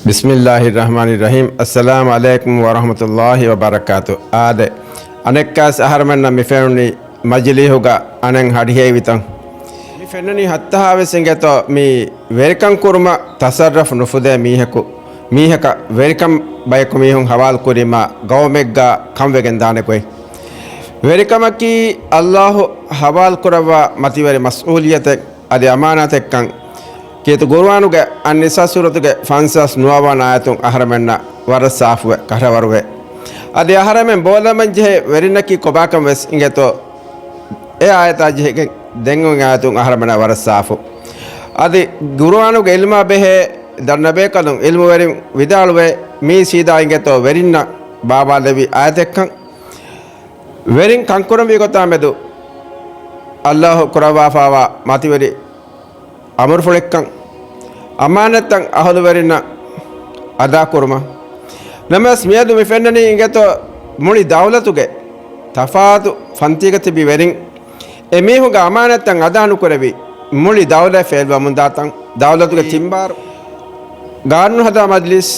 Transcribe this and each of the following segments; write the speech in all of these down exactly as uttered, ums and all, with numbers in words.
ބިސްމިއްލާހި ރަޙްމާނި ރަޙީމް. އައްސަލާމު ޢަލައިކުމް ވަރަޙްމަތުﷲި ވަބަރަކާތު. އާދެ، އަނެއްކާސް އަހަރެމެންނަށް މި ފެނުނީ މަޖިލީހުގަ އަނެއް ހަޑިހެއިވިތަން. މި ފެންނަނީ ހައްތަހާވެސް އިނގޭތޯ މި ވެރިކަން ކުރުމަށް ތަސައްރަފް ނުފުދޭ މީހަކު، މީހަކަށް ވެރިކަން ބަޔަކު މީހުން ހަވާލު ކުރީމާ ގައުމެއްގަ ކަންވެގެން ދާނެ ގޮތް. ވެރިކަމަކީ އައްލާހު ހަވާލު ކުރައްވާ މަތިވެރި މަސްއޫލިއްޔަތެއް. އަދި އަމާނާތެއްކަން ކީރިތި ގުރުއާނުގެ އައްނިސާ ސޫރަތުގެ ފަންސާސް ނުވަވަނަ އާޔަތުން އަހަރެމެންނަށް ވަރަށް ސާފުވެ ކަށަވަރުވޭ. އަދި އަހަރެމެން ބޯލަމަން ޖެހޭ ވެރިންނަކީ ކޮބާކަން ވެސް އިނގޭތޯ، އެ އާޔަތާ ޖެހިގެން ދެން އޮތް އާޔަތުން އަހަރެމެންނަށް ވަރަށް ސާފު. އަދި ގުރުއާނުގެ އިލްމާ ބެހޭ ދަންނަބޭކަލުން އިލްމުވެރިން ވިދާޅުވޭ، މީ ސީދާ އިނގޭތޯ ވެރިންނަށް ބާވާލެވި އާޔަތެއްކަން. ވެރިން ކަންކުރަންވީ ގޮތާ މެދު އައްލާހު ކުރައްވާފާވާ މަތިވެރި އަމުރުފުޅެއްކަން، އަމާނަތްތައް އަހުލުވެރިންނަށް އަދާކުރުމަށް. ނަމަވެސް މިއަދު މި ފެންނަނީ އިނގޭތޯ މުޅި ދައުލަތުގެ ތަފާތު ފަންތީގަ ތިބި ވެރިން އެ މީހުންގެ އަމާނަތްތައް އަދާނުކުރެވި މުޅި ދައުލަތް ފެއިލްވަމުންދާތަން. ދައުލަތުގެ ތިން ބާރު ގާނޫނު ހަދާ މަޖްލިސް،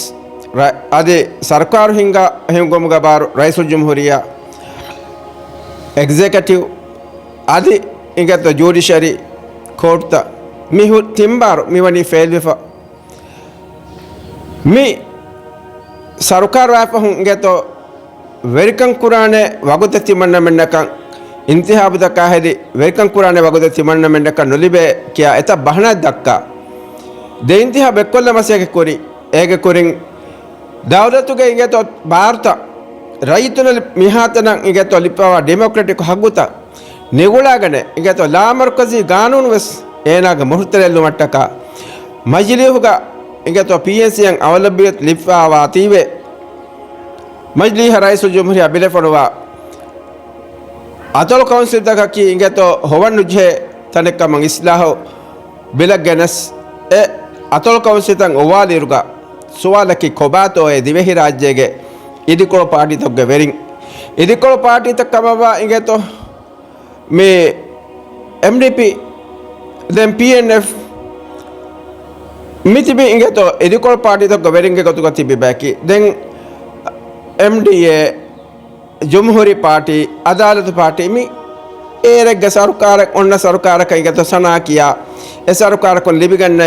ރަ-، އަދި ސަރުކާރު ހިންގާ ހިންގުމުގެ ބާރު ރައީސުލްޖުމްހޫރިއްޔާ، އެގްޒެކެޓިވް، އަދި އިނގޭތޯ ޖުޑިޝަރީ ކޯޓްތައް މި ހު-، ތިން ބާރު މިވަނީ ފެއިލްވެފަ. މި ސަރުކާރާ ފަހުން އިނގޭތޯ ވެރިކަން ކުރާނެ ވަގުތެއް ތިމަންނަމެންނަކަށް، އިންތިހާބުތަކާ ހެދި ވެރިކަން ކުރާނެ ވަގުތެއް ތިމަންނަމެންނަކަށް ނުލިބޭ ކިޔާ އެތައް ބަހަނާއެއް ދައްކާ. ދެ އިންތިހާބު އެއްކޮށްލަ މަސައްކަތް ކުރި، އޭގެ ކުރިން ދައުލަތުގެ އިނގޭތޯ ބާރުތައް ރައްޔިތުންނަށް މިހާތަނަށް އިނގޭތޯ ލިބިފައިވާ ޑިމޮކްރެޓިކް ހައްގުތައް ނިގުޅާގަނެ އިނގޭތޯ ލާމަރުކަޒީ ގާނޫނު ވެސް އޭނާގެ މުހުރުތެރެއްލުމަށްޓަކާ މަޖިލީހުގަ އިނގޭތޯ ޕީއެންސީއަށް އަވަލަބިޔަތު ލިބިފައިވާތީވެ. މަޖިލީހަށް ރައީސުލްޖުމްހޫރިއްޔާ ބިލެފަނުވާ އަތޮޅު ކައުންސިލްތަކަކީ އިނގޭތޯ ހޮވަން ނުޖެހޭ ތަނެއްކަމަށް އިސްލާހު ބިލަށް ގެނެސް އެ އަތޮޅު ކައުންސިލްތައް އޮވާލިއިރުގަ ސުވާލަކީ ކޮބާތޯއޭ ދިވެހިރާއްޖޭގެ އިދިކޮޅު ޕާޓީތަކުގެ ވެރިން؟ އިދިކޮޅު ޕާޓީތައް ކަމަށްވާ އިނގޭތޯ މި އެމްޑީޕީ، ދެން ޕީއެންއެފް، މި ތިބި އިނގޭތޯ އިދިކޮޅު ޕާޓީތަކުގެ ވެރިންގެ ގޮތުގަ ތިބި ބަޔަކީ. ދެން އެމްޑީއޭ، ޖުމްހޫރީ ޕާޓީ، އަދާލަތު ޕާޓީ، މި އޭރެއްގެ ސަރުކާރެއް، އޮންނަ ސަރުކާރަކަށް އިނގޭތޯ ސަނާ ކިޔާ، އެ ސަރުކާރަކުން ލިބިގަންނަ،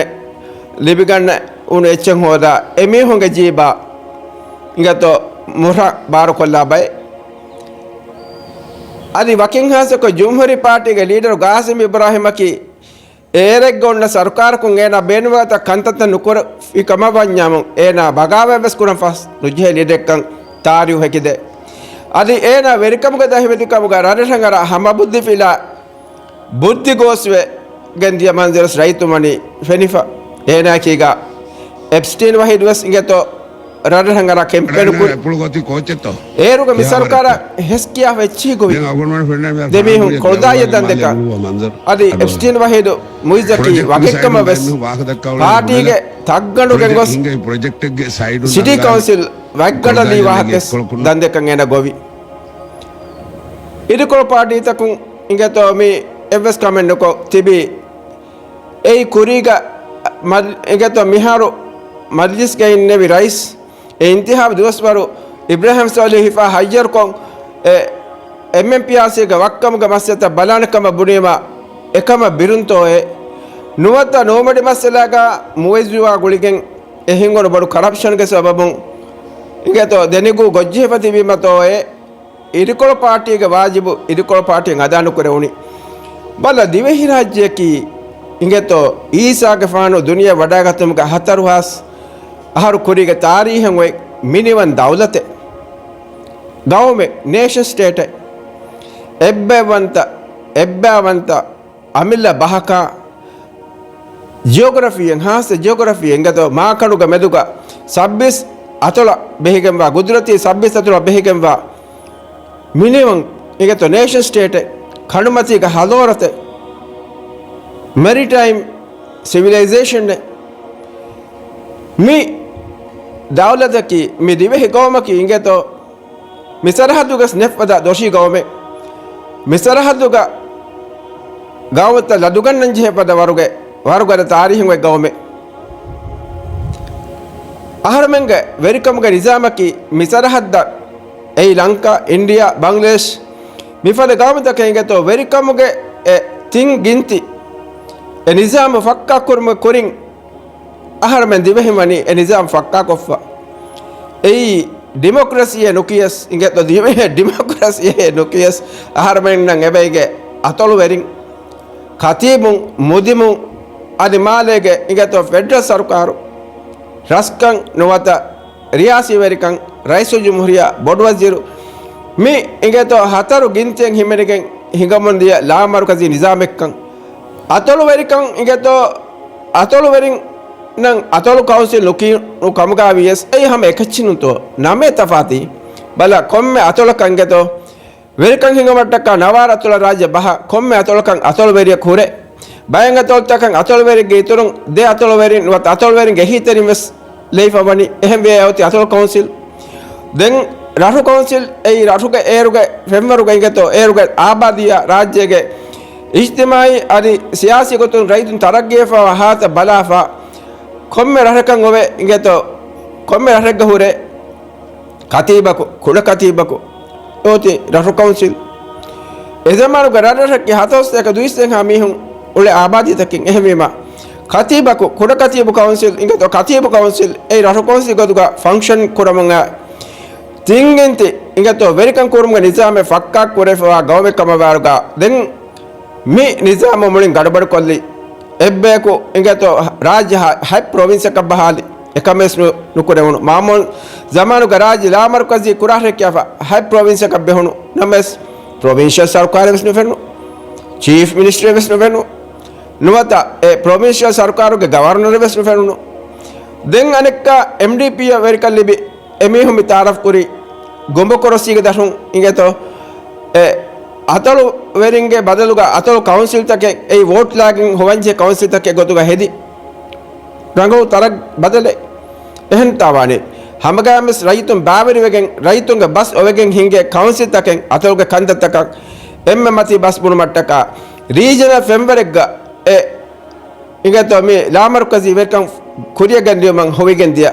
ލިބިގަންނަ އުނު އެއްޗެއް ހޯދާ، އެ މީހުންގެ ޖީބާ އިނގޭތޯ މުހްރަ ބާރުކޮށްލާ ބައެއް. އަދި ވަކިން ހާއްސަކޮށް ޖުމްހޫރީ ޕާޓީގެ ލީޑަރު ގާސިމް އިބްރާހިމަކީ، އޭރެއްގަ އޮންނަ ސަރުކާރަކުން އޭނާ ބޭނުންވާތަ ކަންތައްތައް ނުކުރެވި ކަމަށްވަންޏާމު، އޭނާ ބަޣާވާތްވެސް ކުރަން ފަސް ނުޖެހޭ ލީޑަރެއްކަން ތާރީހު ހެކިދޭ. އަދި އޭނާ ވެރިކަމުގެ ދަހިވެތިކަމުގަ ރަށްރަށަށް އަރާ ހަމަ ބުއްދި ފިލާ، ބުއްދި ގޯސްވެ ގެންދިޔަ މަންޒަރުސް ރައްޔިތުން ވަނީ ފެނިފަ. އޭނާއަކީގަ އެޕްސްޓީން ވަހީދުވެސް އިނގޭތޯ ރަށްރަށަށް އަރާ ކެމްޕޭނު ކުރި. އޭރުގަ މި ސަރުކާރަށް ހެސް ކިޔާފަ އެއްޗިހި ގޮވި ދެމީހުން ކޮޅުދާއި ދަންދެކަށް. އަދި އެޕްސްޓީން ވަހީދު މުއިއްޒަކީ ވަކިއެއްކަމަށް ވެސް ޕާޓީގެ ތައްގަނޑުގެން ގޮސް ސިޓީ ކައުންސިލް ވައްގަނޑަލީ ވާހަކަ ވެސް ދަންދެކަށް އޭނަ ގޮވި. އިދިކޮޅު ޕާޓީތަކުން އިނގޭތޯ މި އެއްވެސް ކަމެއް ނުކޮށް ތިބީ. އެއީ ކުރީގަ މަ-، އިނގޭތޯ މިހާރު މަޖްލިސްގައި އިންނެވި ރައީސް އެ އިންތިހާބު ދުވަސްވަރު އިބްރާހިމް ސޯލިހު ހިފާ ހައްޔަރުކޮށް، އެ އެމްއެމްޕީއާސީގެ ވައްކަމުގެ މައްސަލަތައް ބަލާނެ ކަމަށް ބުނީމަ އެކަމަށް ބިރުންތޯއޭ؟ ނުވަތަ ނޯމަޑި މައްސަލާގަ މުވައްޒަފުވާ ގުޅިގެން އެ ހިނގުނު ބޮޑު ކަރަޕްޝަންގެ ސަބަބުން އިނގޭތޯ ދެނިގޫ ގޮށްޖެހިފަ ތިބީމަތޯއޭ؟ އިދިކޮޅު ޕާޓީގެ ވާޖިބު އިދިކޮޅު ޕާޓީން އަދާނުކުރެވުނީ. ބަލަ، ދިވެހިރާއްޖެއަކީ އިނގޭތޯ އީސާގެފާނު ދުނިޔެ ވަޑައިގަތުމުގެ ހަތަރު ހާސް އަހަރު ކުރީގެ ތާރީހަށް އޮތް މިނިވަން ދައުލަތެއް، ގައުމެއް، ނޭޝަން ސްޓޭޓެއް. އެއްބައެއްވަންތަ، އެއްބައިވަންތަ އަމިއްލަ ބަހަކާ ޖިއޮގްރަފީއެއް، ހާއްސަ ޖިއޮގްރަފީއެއް އިނގޭތޯ މާކަނޑުގެ މެދުގަ ސައްބީސް އަތޮޅަށް ބެހިގެންވާ، ގުދުރަތީ ސައްބީސް އަތޮޅަށް ބެހިގެންވާ މިނިވަން އިނގޭތޯ ނޭޝަން ސްޓޭޓެއް، ކަނޑުމަތީގެ ހަޟާރަތެއް، މެރިޓައިމް ސިވިލައިޒޭޝަންއެއް. މި ދައުލަތަކީ، މި ދިވެހި ގައުމަކީ އިނގޭތޯ މި ސަރަހައްދުގަސް ނެތްފަދަ ދޮށީ ގައުމެއް. މި ސަރަހައްދުގަ ގައުމުތައް ލަދުގަންނަން ޖެހޭ ފަދަ ވަރުގެ، ވަރުގަދަ ތާރީހުން އޮތް ގައުމެއް. އަހަރުމެންގެ ވެރިކަމުގެ ނިޒާމަކީ މި ސަރަހައްދަށް އެއީ ލަންކާ، އިންޑިއާ، ބަންގްލަދޭޝް މިފަދަ ގައުމުތަކެއް އިނގޭތޯ ވެރިކަމުގެ އެ ތިން ގިންތި އެ ނިޒާމު ފައްކާ ކުރުމުގެ ކުރިން އަހަރުމެން ދިވެހިން ވަނީ އެ ނިޒާމް ފައްކާކޮށްފަ. އެއީ ޑިމޮކްރަސީއެއް ނުކިޔަސް އިނގޭތޯ ދިވެހި ޑިމޮކްރަސީއެއް ނުކިޔަސް އަހަރުމެންނަށް އެބައިގެ އަތޮޅުވެރިން، ކަތީބުން، މުދިމުން، އަދި މާލޭގެ އިނގޭތޯ ފެޑަރަލް ސަރުކާރު، ރަސްކަން ނުވަތަ ރިޔާސީ ވެރިކަން، ރައީސުލްޖުމްހޫރިއްޔާ، ބޮޑުވަޒީރު، މި އިނގޭތޯ ހަތަރު ގިންތިއެއް ހިމެނިގެން ހިނގަމުންދިޔަ ލާމަރުކަޒީ ނިޒާމެއްކަން. އަތޮޅުވެރިކަން އިނގޭތޯ އަތޮޅުވެރިންނަށް އަތޮޅު ކައުންސިލް ނުކިޔުނު ކަމުގައި ވިޔަސް އެއީ ހަމަ އެކައްޗެއް ނޫންތޯ؟ ނަމޭ ތަފާތީ. ބަލަ، ކޮންމެ އަތޮޅަކަށް އިނގޭތޯ ވެރިކަން ހިނގުމަށްޓަކާ ނަވާރަ އަތޮޅަށް ރާއްޖެ ބަހަށް ކޮންމެ އަތޮޅަކަށް އަތޮޅުވެރިޔަކު ހުރޭ. ބައެއް އަތޮޅުތަކަށް އަތޮޅުވެރިންގެ އިތުރުން ދެ އަތޮޅުވެރިން ނުވަތަ އަތޮޅުވެރިންގެ އެހީތެރިން ވެސް ލެއިފަ ވަނީ. އެހެންވެ އޮތީ އަތޮޅު ކައުންސިލް. ދެން ރަށު ކައުންސިލް އެއީ ރަށުގެ އޭރުގެ ފެންވަރުގަ އިނގޭތޯ އޭރުގެ އާބާދީއާ ރާއްޖޭގެ އިޖްތިމާއީ އަދި ސިޔާސީ ގޮތުން ރައްޔިތުން ތަރައްގީވެފަވާ ހާލަތަށް ބަލާފަ ކޮންމެ ރަށަކަށް އޮވޭ އިނގޭތޯ ކޮންމެ ރަށެއްގަ ހުރޭ ކަތީބަކު، ކުޑަ ކަތީބަކު އޮތީ ރަށު ކައުންސިލް. އެ ޒަމާނުގަ ރަށްރަށަކީ ހަތަރުސަތޭކަ ދުއިސައްހާ މީހުން އުޅޭ އާބާދީތަކެއް. އެހެންވީމަ، ކަތީބަކު، ކުޑަ ކަތީބު ކައުންސިލް އިނގޭތޯ ކަތީބު ކައުންސިލް އެއީ ރަށު ކައުންސިލް ގޮތުގަ ފަންކްޝަން ކުރަމުން އައި ތިން ގިންތި އިނގޭތޯ ވެރިކަން ކުރުމުގެ ނިޒާމެއް ފައްކާ ކުރެވިފަވާ ގައުމެއް ކަމަށްވާއިރުގަ ދެން މި ނިޒާމު މުޅިން ގަޑުބަޑުކޮށްލި. އެއްބަޔަކު އިނގޭތޯ ރާއްޖެ ހަ-، ހަތް ޕްރޮވިންސަކަށް ބަހާލި. އެކަމެސް ނު-، ނުކުރެވުނު. މާމޫން ޒަމާނުގަ ރާއްޖެ ލާމަރުކަޒީ ކުރާހަރެއް ކިޔާފަ ހަތް ޕްރޮވިންސަކަށް ބެހުނު ނަމަވެސް، ޕްރޮވިންޝަލް ސަރުކާރެއް ވެސް ނުފެނުނު. ޗީފް މިނިސްޓަރެއް ވެސް ނުފެނުނު. ނުވަތަ އެ ޕްރޮވިންޝަލް ސަރުކާރުގެ ގަވަރނަރެއް ވެސް ނުފެނުނު. ދެން އަނެއްކާ އެމްޑީޕީއަށް ވެރިކަން ލިބި އެމީހުން މި ތައާރަފް ކުރީ ގޮނބޮކޮރޮސީގެ ދަށުން އިނގޭތޯ އެ އަތޮޅުވެރިންގެ ބަދަލުގަ އަތޮޅު ކައުންސިލްތަކެއް އެއީ ވޯޓް ލާގެން ހޮވަންޖެހޭ ކައުންސިލްތަކެއް ގޮތުގަ ހެދި ރަނގަޅު ތަރަށް ބަދަލެއް. އެހެންތާ ވާނީ؟ ހަމަގައިމުވެސް ރައްޔިތުން ބާވެރިވެގެން، ރައްޔިތުންގެ ބަސް އޮވެގެން ހިންގޭ ކައުންސިލްތަކެއް އަތޮޅުގެ ކަންތައްތަކަށް އެންމެ މަތީ ބަސް ބުނުމަށްޓަކާ ރީޖަނަލް ފެންވަރެއްގަ އެ އިނގޭތޯ މި ލާމަރުކަޒީ ވެރިކަން ކުރިއަށް ގެންދިޔުމަށް ހޮވިގެން ދިޔަ.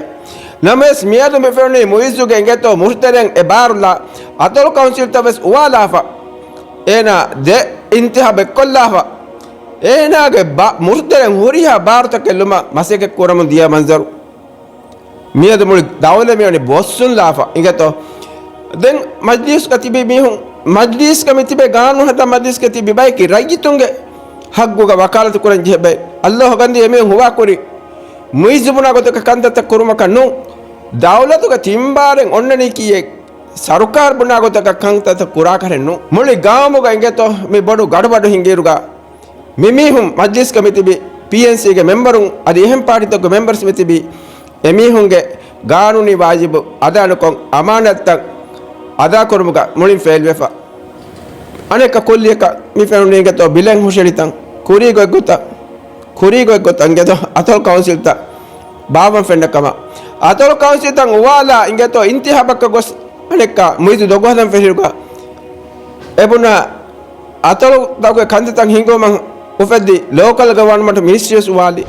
ނަމަވެސް މިއަދު މި ފެނުނީ މުއިއްޒުގެ އިނގޭތޯ މުށުތެރެއިން އެ ބާރުލާ އަތޮޅު ކައުންސިލްތައް ވެސް އުވާލާފަ. އޭނާ ދެ އިންތިހާބް އެއްކޮށްލާފަ. އޭނާގެ ބާ-، މުށުތެރެއިން ހުރިހާ ބާރުތަކެއް ލުމަށް މަސައްކަތް ކުރަމުން ދިޔަ މަންޒަރު. މިއަދު މުޅި ދައުލަތް މިވަނީ ބޮއްސުން ލާފަ އިނގޭތޯ. ދެން މަޖްލީސްގަ ތިބި މީހުން، މަޖްލީސްގަ މި ތިބޭ ގާނޫނު ހަދާ މަޖްލީސްގަ ތިބި ބަޔަކީ ރައްޔިތުންގެ ހައްގުގަ ވަކާލަތު ކުރަން ޖެހޭ ބައެއް. އައްލާހު ގަންދީ އެމީހުން ހުވާކުރީ މުއިއްޒު ބުނާ ގޮތަކަށް ކަންތައްތައް ކުރުމަކަށް ނޫން. ދައުލަތުގަ ތިން ބާރެއް އޮންނަނީކީއެއް ސަރުކާރު ބުނާ ގޮތަކަށް ކަންތައްތައް ކުރާކަށެއް ނޫން. މުޅި ގައުމުގަ އިނގޭތޯ މި ބޮޑު ގަޑުބަޑު ހިނގިއިރުގަ މި މީހުން މަޖްލިސްގަ މިތިބި ޕީއެންސީގެ މެމްބަރުން އަދި އެހެން ޕާޓީތަކުގެ މެމްބަރސް މިތިބީ އެމީހުންގެ ގާނޫނީ ވާޖިބު އަދާނުކޮށް، އަމާނަތްތައް އަދާކުރުމުގަ މުޅިން ފެއިލްވެފަ. އަނެއްކާ ކުއްލިއަކަށް މި ފެނުނީ އިނގޭތޯ ބިލެން ހުށަހެޅިތަން ކުރީގޮތްގޮތަށް، ކުރީގޮތްގޮތަށް އިނގޭތޯ އަތޮޅު ކައުންސިލްތައް ބާއްވަން ފެންނަ ކަމަށް. އަތޮޅު ކައުންސިލްތައް އުވާލާ އިނގޭތޯ އިންތިހާބަށް ގޮސް އަނެއްކާ މުއިއްޒު ދޮގު ހަދަން ފެށިއިރުގަ އެ ބުނާ އަތޮޅުތަކުގެ ކަންތައްތައް ހިނގުމަށް އުފެއްދި ލޯކަލް ގަވަރންމަންޓް މިނިސްޓްރީ ވެސް އުވާލި.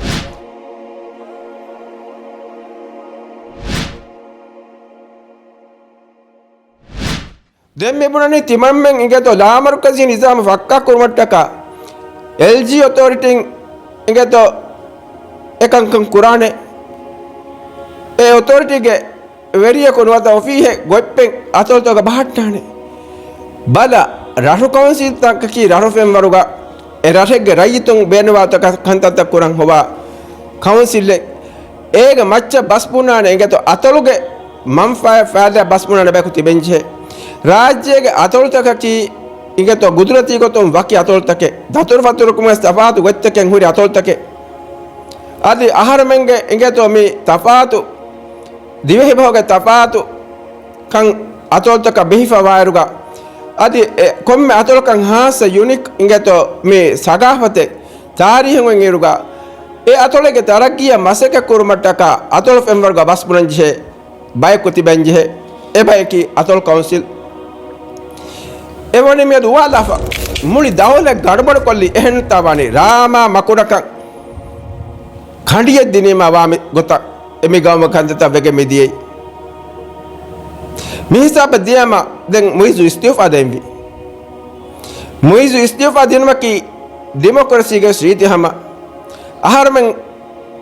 ދެން މި ބުނަނީ ތިމަންމެން އިނގޭތޯ ލާމަރުކަޒީ ނިޒާމު ފައްކާ ކުރުމަށްޓަކާ އެލްޖީ އޮތޯރިޓީން އިނގޭތޯ އެކަންކަން ކުރާނެ. އެ އޮތޯރިޓީގެ ވެރިޔަކު ނުވަތަ އޮފީހެއް ގޮތްޕެން އަތޮޅުތަކަށް ބަހައްޓާނެ. ބަލަ، ރަށު ކައުންސިލްތަކަކީ ރަށު ފެންވަރުގަ އެ ރަށެއްގެ ރައްޔިތުން ބޭނުންވާ ތަކަށް ކަންތައްތައް ކުރަން ހޮވާ ކައުންސިލެއް. އޭގެ މައްޗަށް ބަސް ބުނާނެ އިނގޭތޯ އަތޮޅުގެ މަންފާއަށް ފާއިދާ ބަސް ބުނާނެ ބަޔަކު ތިބެންޖެހޭ. ރާއްޖޭގެ އަތޮޅުތަކަކީ އިނގޭތޯ ގުދުރަތީ ގޮތުން ވަކި އަތޮޅުތަކެއް. ދަތުރުފަތުރުކުމެސް ތަފާތު ގޮތްތަކެއް ހުރި އަތޮޅުތަކެއް. އަދި އަހަރުމެންގެ އިނގޭތޯ މި ތަފާތު ދިވެހިބަހުގެ ތަފާތު ކަން އަތޮޅުތަކަށް ބެހިފަ ވާއިރުގަ، އަދި އެ ކޮންމެ އަތޮޅަކަށް ހާއްސަ ޔުނީކް އިނގޭތޯ މި ސަގާފަތެއް، ތާރީހެއް އޮތް އިރުގަ، އެ އަތޮޅެއްގެ ތަރައްގީއަށް މަސައްކަތް ކުރުމަށްޓަކާ އަތޮޅު ފެންވަރުގަ ބަސް ބުނަން ޖެހޭ ބަޔަކު ތިބެން ޖެހޭ. އެ ބަޔަކީ އަތޮޅު ކައުންސިލް. އެވަނީ މިއަދު އުވާލާފަ މުޅި ދައުލަތް ގަޑުބަޑުކޮށްލީ އެހެންތާ ވާނީ ރާމާ މަކުޑަކަށް ކަނޑިއެއް ދިނީމާ ވާ މި ގޮތަށް. އެ މި ގައުމަށް ކަންތައްތައް ވެގެން މި ދިޔައީ. މި ހިސާބަށް ދިޔަމަ ދެން މުއިއްޒު އިސްތިއުފާ ދޭންވީ. މުއިއްޒު އިސްތިއުފާ ދިނުމަކީ ޑިމޮކްރަސީގެ ރީތި ހަމަ އަހަރުމެން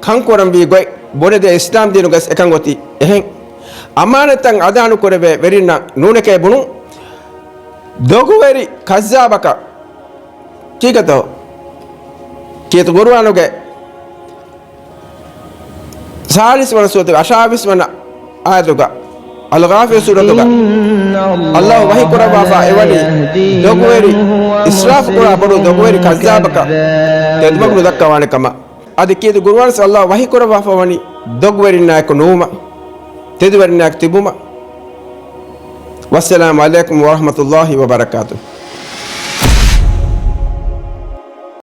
ކަންކުރަންވީ ގޮތް ބުނެދޭ އިސްލާމް ދީނުގަސް އެކަން އޮތީ އެހެން. އަމާނަތަށް އަދާނުކުރެވޭ ވެރިންނަށް ނޫނެކޭ ބުނުން. ދޮގުވެރި ކައްޒާބަކަށް ކީކަތޯ؟ ކީރިތި ޤުރުއާނުގެ ސާޅީސް ވަނަ ސޫރަތުގެ އަށާވީސް ވަނަ އާޔަތުގަ، އަލްޣާފިރު ސޫރަތުގަ، އައްލާހު ވަޙީ ކުރައްވާފަ އެވަނީ ދޮގުވެރި، އިސްރާފު ކުރާ ބޮޑު ދޮގުވެރި ކައްޒާބަކަށް ތެދުމަގު ނުދައްކަވާނެ ކަމަށް. އަދި ކީރިތި ޤުރުއާނުގަސް އައްލާހު ވަޙީ ކުރައްވާފަ ވަނީ ދޮގުވެރިންނާއެކު ނުވުމަށް، ތެދުވެރިންނާއެކު ތިބުމަށް. ވައްސަލާމު ޢަލައިކުމް ވަރަޙްމަތުﷲ ވަބަރަކާތުހު.